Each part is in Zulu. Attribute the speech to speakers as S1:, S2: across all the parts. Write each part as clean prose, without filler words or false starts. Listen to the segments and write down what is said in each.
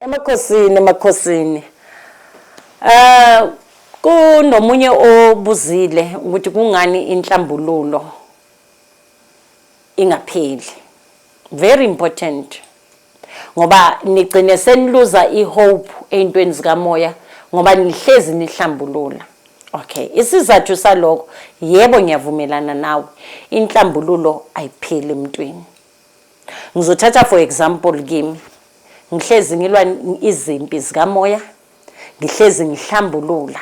S1: Emakhosini, emakhosini. Kunomunye obuzile ukuthi kungani inhlambululo ingapheli. Very important. Ngoba nigcine seniluza ihope ey'ntweni zikamoya ngoba nihlezi nihlambulula. Okay, isizathu salokho, yebo, ngiyavumelana nawe. Inhlambululo ayipheli emntwini. Ngizothatha for example kimi. Ngihlezi ngilwa izimpi zikamoya, ngihlezi ngihlambulula.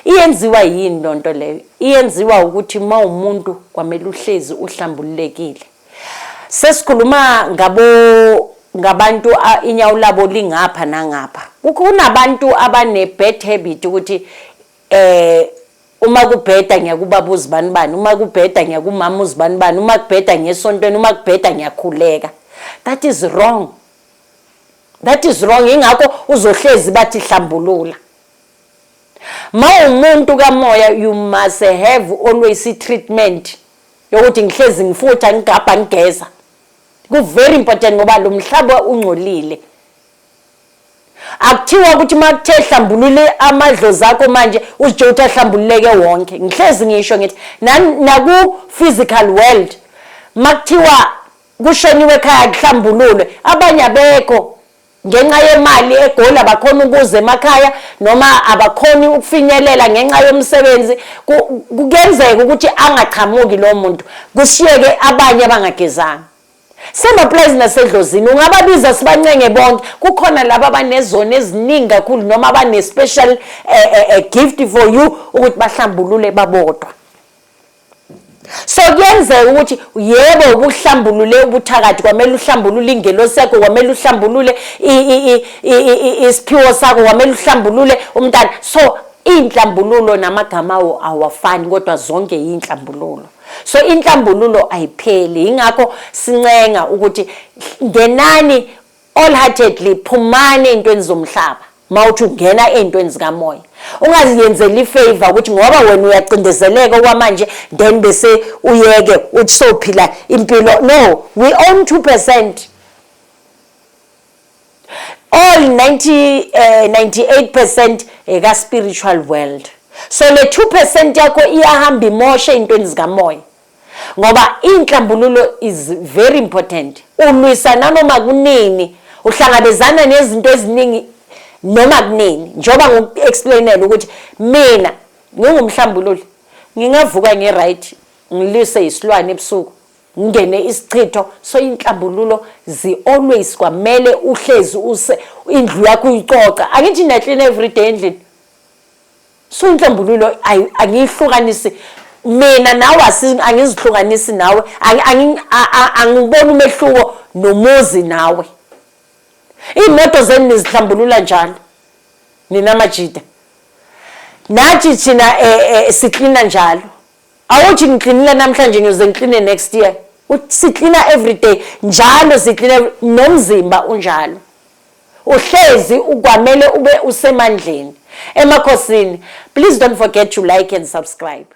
S1: Iyenziwa yini lonto leyo? Iyenziwa ukuthi uma umuntu kwamele uhlezi uhlambululekile. Sesikhuluma ngabo ngabantu inyawo labo lingapha nangapha. Kunabantu abane bad habit ukuthi uma kubheda ngiyakubaba uzibani bani, uma kubheda ngiyakumama uzibani bani, uma kubheda ngiyesontweni, uma kubheda ngiyakhuleka. That is wrong. That is wrong. Ingakho uzohlezi bathi hlambulula. Ma umuntu kamoya, you must have always i-treatment yokuthi ngihlezi ngifutha, ngigabha, ngigeza. Ku very important ngoba lo mhlaba ungcolile. Akuthiwa ukuthi makuthe hlambulule amadlozi akho manje uzitshe ukuthi ahlambululeke wonke. Ngihlezi ngisho ngithi naku physical world, makuthiwa kushoniwe ekhaya kuhlambululwe, abanye abekho ngenxa yemali eGoli, abakhona ukuza emakhaya noma abakhoni ukufinyelela ngenxa yomsebenzi. Kuyenzeka ukuthi angaqhamuki lo muntu, kushiyeke abanye abangagezanga. Same applies nasedlozini, ungababiza sibancenge bonke, kukhona laba abanezona eziningi kakhulu noma abane-special gift for you ukuthi bahlambulule babodwa. So kuyenzeka ukuthi yebo, ubuhlambulule ubuthakathi, kwamele uhlambulule ingelosi yakho, kwamele uhlambulule isiphiwo sakho, kwamele uhlambulule umntana. So iy'nhlambululo namagama awo awafani, kodwa zonke yiy'nhlambululo. So inhlambululo ayipheli. Ingakho sincenga ukuthi ngenani all-heartedly, phumani ey'ntweni zomhlaba. Mawuthi ungena ey'ntweni zikamoya, ungaziyenzeli ifavor ukuthi ngoba wena uyacindezeleka okwamanje, then bese uyeke uthi sophila impilo. No, we own 2%, all 90 98% eka spiritual world. So le 2% yakho iyahamba imoshe ey'ntweni zikamoya ngoba inhlambululo is very important. Ulwisa nanoma kunini, uhlangabezana nezinto eziningi noma kunini. Njengoba ngiku-explainela ukuthi mina ngingumhlambululi, ngingavuka nge-right, ngilwise isilwane ebusuku, ngingene isichitho. So inhlambululo zi-always kwamele uhlezi use indlu yakho uyicoca. Angithi niyaklina every day endlini? So inhlambululo angiyihlukanisi mina nawe, angizihlukanisi nawe, angiboni umehluko nomuzi nawe. Iy'moto zenu nizihlambulula njalo nina majida, nathi thina siklina njalo. Awuthi ngiklinile namhlanje, ngiyoze ngikline next year. Siklina every day njalo, siklina nomzimba unjalo, uhlezi ukwamele ube usemandleni. Emakhosini, please don't forget to like and subscribe.